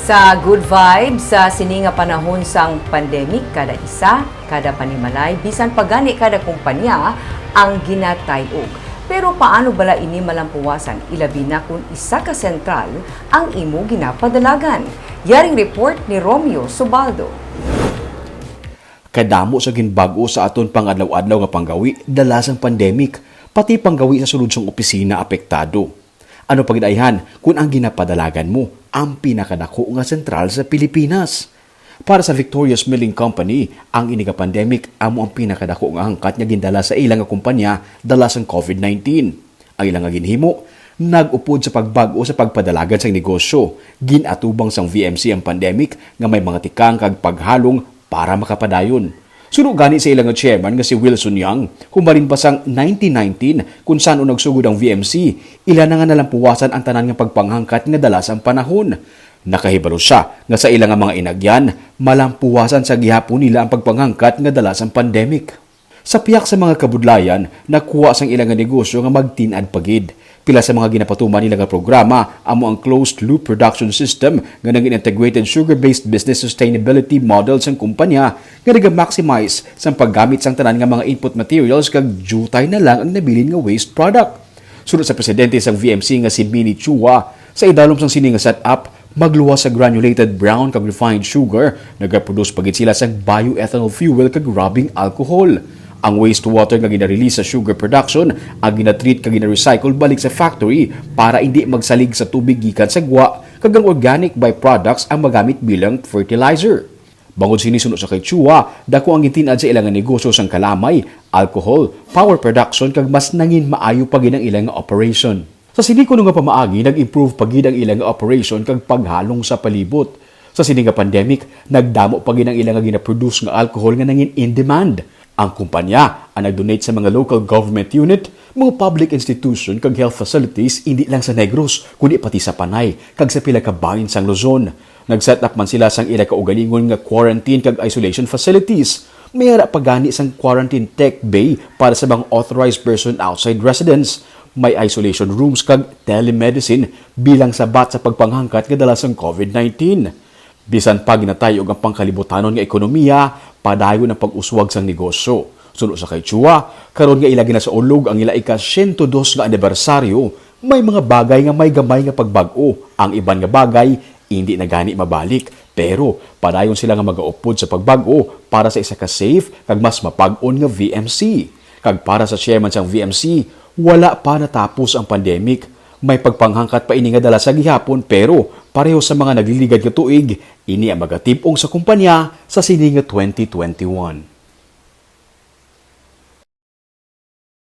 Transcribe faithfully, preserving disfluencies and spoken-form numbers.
Sa good vibes, sa sini nga panahon sang pandemic, kada isa, kada panimalay, bisan pa gani kada kumpanya ang ginatay-og. Pero paano bala ini malampuwasan, ilabi na kun isa ka sentral ang imo ginapadalagan? Yaring report ni Romeo Subaldo. Kadamo sa ginbag-o sa aton pangadlaw-adlaw nga panggawi dala sang pandemic, pati panggawi sa sulod sang opisina apektado. Ano pa gid ayhan kun ang ginapadalagan mo ang pinakadako nga sentral sa Pilipinas? Para sa Victorious Milling Company, ang ini nga pandemic amo ang pinakadako nga hangkat nga gindala sa ila nga kumpanya dala sang COVID nineteen. Ang ila nga ginhimo nag-upod sa pagbag-o sa pagpadalagan sang negosyo. Gin-atubang sang V M C ang pandemic nga may mga tikang kag paghalong para makapadayon. Suno gani sa ila nga chairman nga si Wilson Young, humalin pa sang nineteen nineteen, kun san-o nagsugod ang V M C, ila na nga nalampuwasan ang tanan nga pagpanghangkat nga dala sang panahon. Nakahibalo sia nga sa ila nga mga inagyan, malampuwasan sa gihapon nila ang pagpanghangkat nga dala sang pandemic. Sa pihak sa mga kabudlayan, nakuha sang ila nga negosyo nga magtin-ad pa gid. Pila sa mga ginapatuman nila nga programa amo ang closed-loop production system nga naging integrated sugar-based business sustainability model sang kumpanya nga naga-maximize sang paggamit sang tanan nga mga input materials kag diutay na lang ang nabilin nga waste product. Suno sa presidente sang V M C nga si Minnie Chua, sa idalom sang sini nga setup, magluwas sa granulated brown kag refined sugar, nagaproduce pa gid sila sang bioethanol fuel kag rubbing alcohol. Ang wastewater nga gina-release sa sugar production ang gina-treat kag gina-recycle balik sa factory para indi magsalig sa tubig gikan sa gwa, kag ang organic byproducts ang magamit bilang fertilizer. Bangod sini, suno sa kay Chua, dako ang gintin-ad sa ila nga negosyo sang kalamay, alcohol, power production kag mas nangin maayo pa gid ang ila nga operation. Sa sini kuno nga pamaagi, nag-improve pa gid ang ila nga operation kag paghalong sa palibot. Sa sini nga pandemic, nagdamo pa gid ang ila nga ginaproduce nga alcohol nga nangin in demand. Ang kumpanya ang nag-donate sa mga local government unit, mga public institution kag health facilities, indi lang sa Negros, kundi pati sa Panay kag sa pila ka bahin sang Luzon. Nag-set up man sila sang ila kaugalingon nga quarantine kag isolation facilities. May ara pa gani sang quarantine tech bay para sa mga authorized person outside residence. May isolation rooms kag telemedicine bilang sabat sa pagpanghangkat nga dala sang COVID nineteen. Bisan pa ginatay-og ang pangkalibutanon nga ekonomiya, padayon ang pag-uswag sang negosyo. Suno sa kay Chua, karon nga ila ginasaulog ang ila ika-siyento dos nga anibersaryo, may mga bagay nga may gamay nga pagbag-o. Ang iban nga bagay indi na gani mabalik, pero padayon sila nga magaupod sa pagbag-o para sa isa ka safe kag mas mapag-on nga V M C. Kag para sa chairman sang V M C, wala pa natapos ang pandemic. May pagpanghangkat pa ini nga dala sa gihapon, pero pareho sa mga nagliligad nga tuig, ini ang magatib-ong sa kumpanya sa sini nga twenty twenty-one.